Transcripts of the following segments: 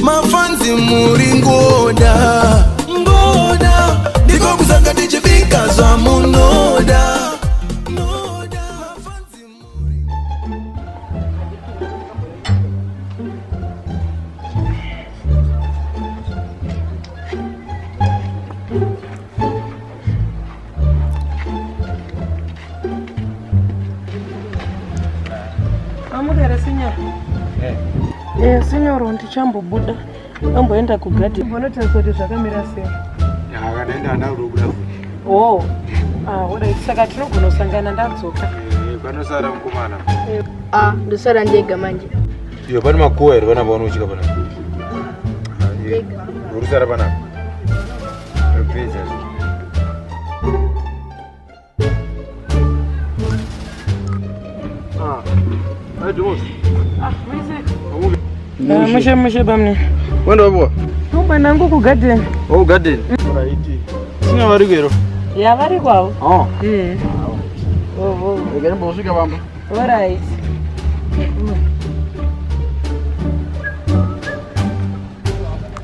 Mafanzi muri ngoda ngoda, ndiko kusanga tichibika zvamunoda. Noda, mafanzi muri. Amugare sinyoro. Eh, sinyoro ndichambobuda. Amboenda kugadhi. Mbonotarisa kuti zvakamira sei. Akadaenda ndakutobuda futi. Oh. Ah, alright. Saka tinogona kusangana ndadzoka. Panosara mukomana. Ah, ndosara ndega manje. Iyo pane makuwa here panapa unochika panapa? Ndega. Urusara panapa. Ndopedza. Ah. Ai Dimos. Ah, Mwise. Ah, mushe mushe bamne. Wenda wapo? Umba nangu ku garden. Oh, garden. Alright. Sina variko here? Ya variko avo. Oh. Eh. Oh, oh. Rega ndimbosvika pamba. Alright.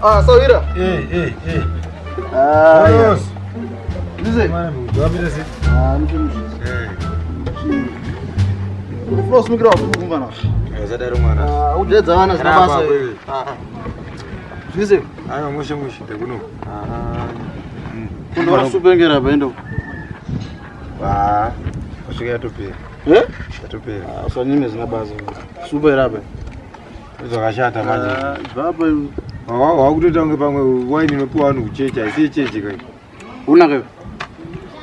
Ah, Sawira. Eh. Ah, yes. Ndize. Mwana wapita sei? Ah, mushe mushe. Eh. Unosimukira wakukumba na. Usadaro mwana. Ah, ujedza vana zina Rapa, basa. wewe. Ah. Ndize. Aiwa mushe mushe ndekuno. Ah. Kundo apa endo. Ah. Kusvika yatopera. Eh? Yatopera. Ah, usanyime zina basa. Super apa. Zvakashata manje. Ah, baba. Wakutoita kunge pamwe waini inopiwa vanhu kuchechi haisi yechechi kai. Unaka.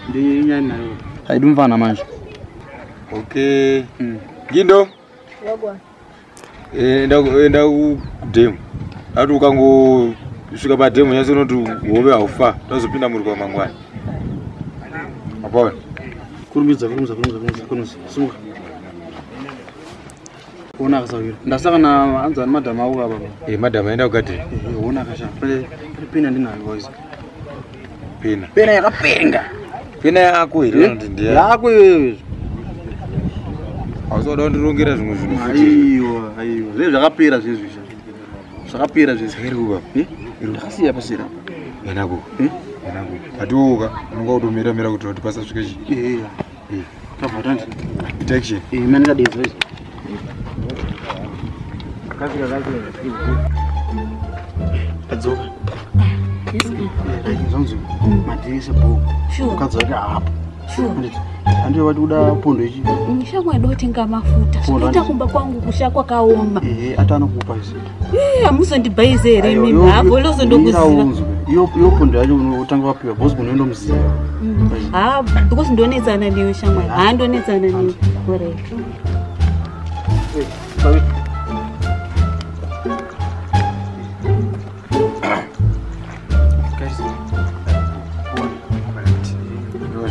Ndi nyani nayo. Haidi mfana manje. Okay. Gindo. Wagwa. Enda kudhemu. Ati ukangosvika padhemu nyatso unoti hove haufa. Tazopinda muri kwa mangwani. Apaona. Kurumidza. Simuka. Ona kasawira. Ndasaka na anzani madhamu ako apa. Eh, madhamu aenda kugadheni. Eh, ona kasha. Pale pena ndinayo boys. Pena. Pena yakapenga. Pena yako here unoti ndiya. Yako iyoyo. Hausoda kundirongera zvimwe zvinhu futi. Aiwa. Zve zvakapera zvezvi. Zvakapera zvezvi. Iri kuba. Eh? Ndakasiya pasira. Yanako. Eh? Yanako. Atiwoka unonga kutomira mira kuti pasasvike chi. Eh. Eh. Kabva tandi. Protection. Eh, mani kadedza izvi. Kasika. Adzoka. Yes, Right, zvonzi madhirisi bho. Sure. Mukadzi wake hapo. Sure. Handiyo vati kuda pondo ichi. Shamwari ndotenga mafuta. Pondo Zvinoita handiti. kumba kwangu kusha kwakaoma. Eh, ati anokupa izvi. Eh, amuzondibhaize here imi hapo lozondokuziva. Iyo pondo yacho unotanga wapiwa because munhu unondomuziva. Ah, because ndonetsana newe shamwari. Ah, ndonetsana newe. Alright. Eh, sorry.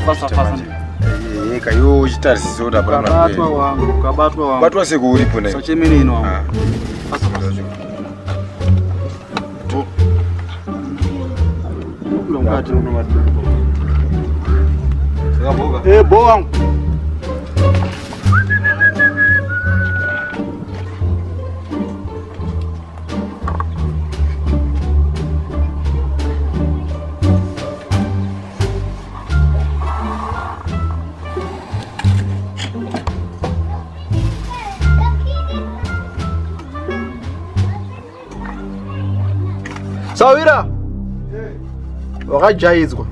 Fasa. Eh, kayo uchitarisisa kuti hapana Kabatwa wangu, kabatwa wangu. Batwa seko uripo naye. Sachemene ino wangu. Ah. Fasa. Mukati. Sakaboka. Eh, bo wangu. Sawira. Wakajaidzwa.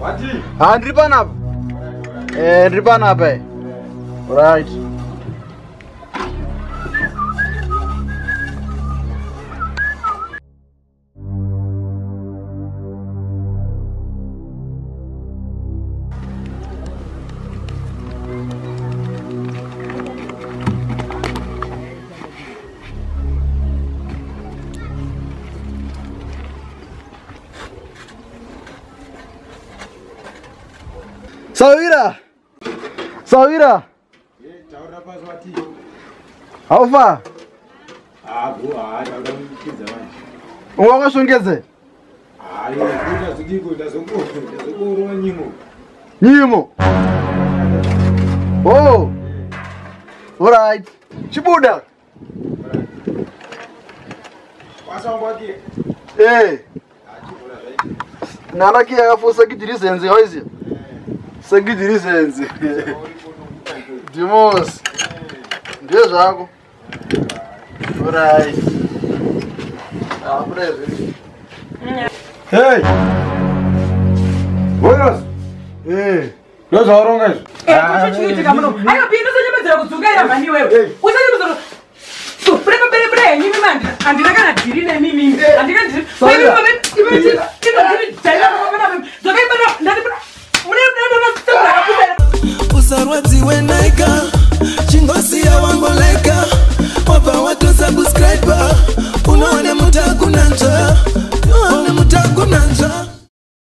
Wati? Ah, ndiri panapa. Eh, ndiri panapa. Right. Sawira. Sawira. Taura pasi wati. How far? Ah, go ah, taura mukidza manje. Wakashongedze? Ah, kuita zvidiko ndazongorova nyimo. Nyimo. Oh. All right. Chibuda. Eh. Nana ki yakafo sekidirizenzi waizi. Sekidirizenzi. Dimos. Ndiye zvako. Alright. Ah, breve. Hey. Buenos. Eh. Ndozvawaronga izvo. Eh, chichiitika muno. Aiwa pino usanyemedzera kudzungaira mhani iwewe. Usanyemedzera. Bure bure bure nyimi manje. Handina kana dhiri nemimi. Handina dhiri. Iwe iwe iwe dhaira pana. Dzokai pana ndati mune Usarwadziwe naika chingosiya wangoleka wabva watosubscribe unoone mutakunanzva unoone mutakunanzva.